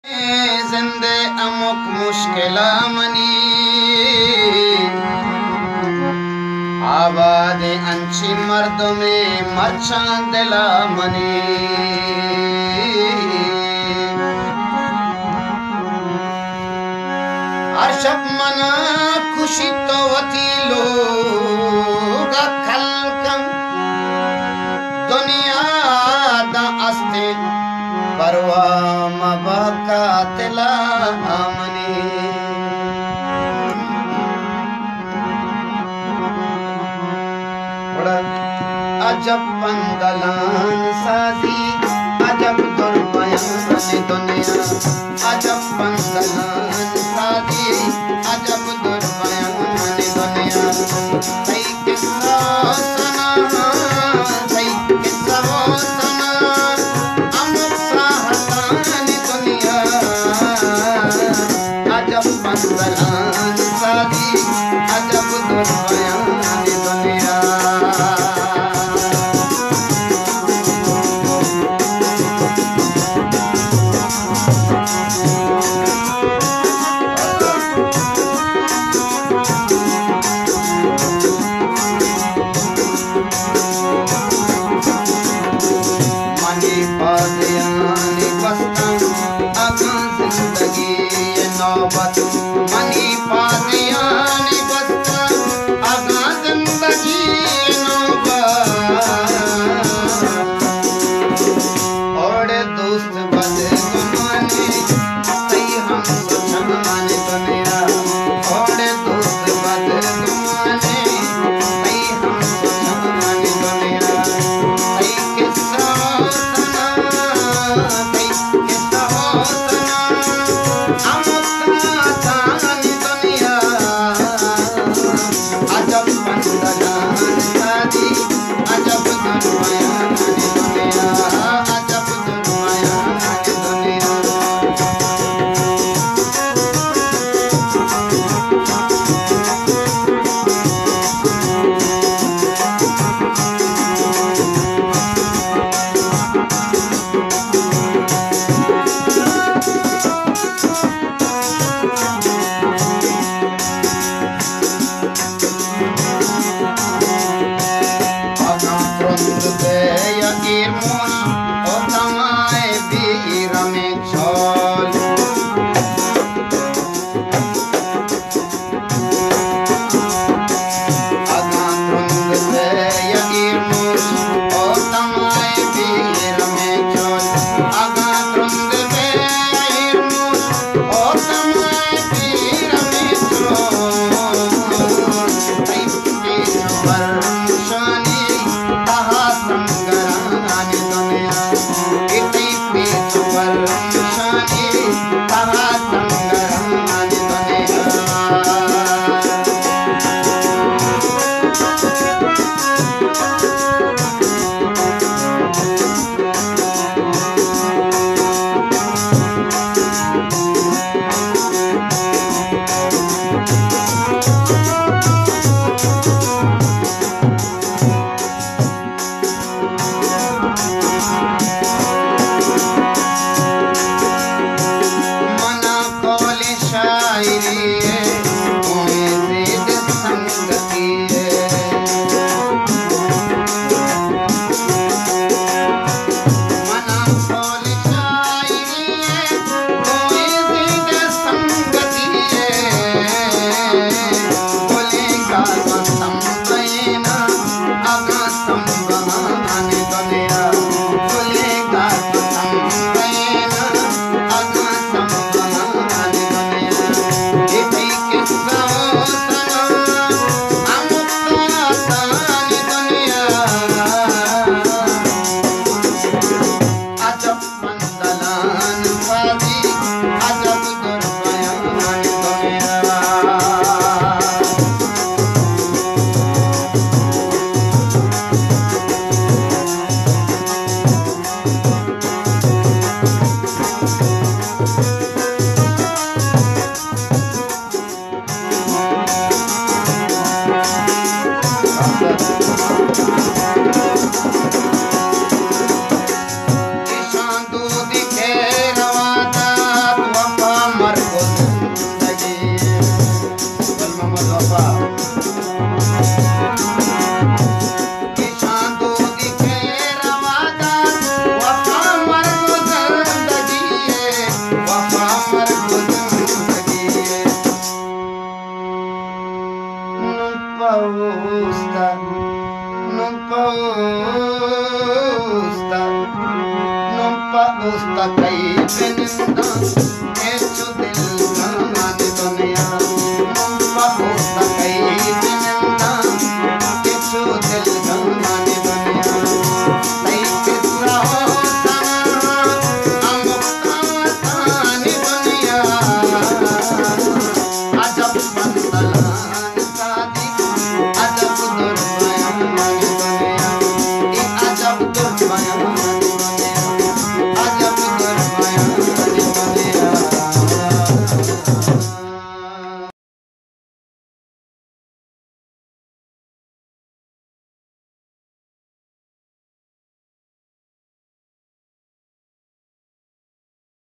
زند ءِ ہمک مشکل ءَ منی، آباد انچیں مردمے مرچاں دل ءَ منی۔ ہر شپ من ءَ کشی تو وتی لوگ ءَ کل کن۔ دنیا داں استیں پرواہ مبا قاتل ءَ منی۔ گڑا عجب پندلان سازی، عجب دربیان دنیا۔ عجب پندلان سازی، عجب دربیان دنیا۔ تئی قصہ و سنا، تئی قصہ و سنا، ہمک ساہتان دنیا۔ عجب پندلان سازی، عجب دربیان دنیا۔ منی پادیانی بستن اگاں زندگی نوبت، منی پادیان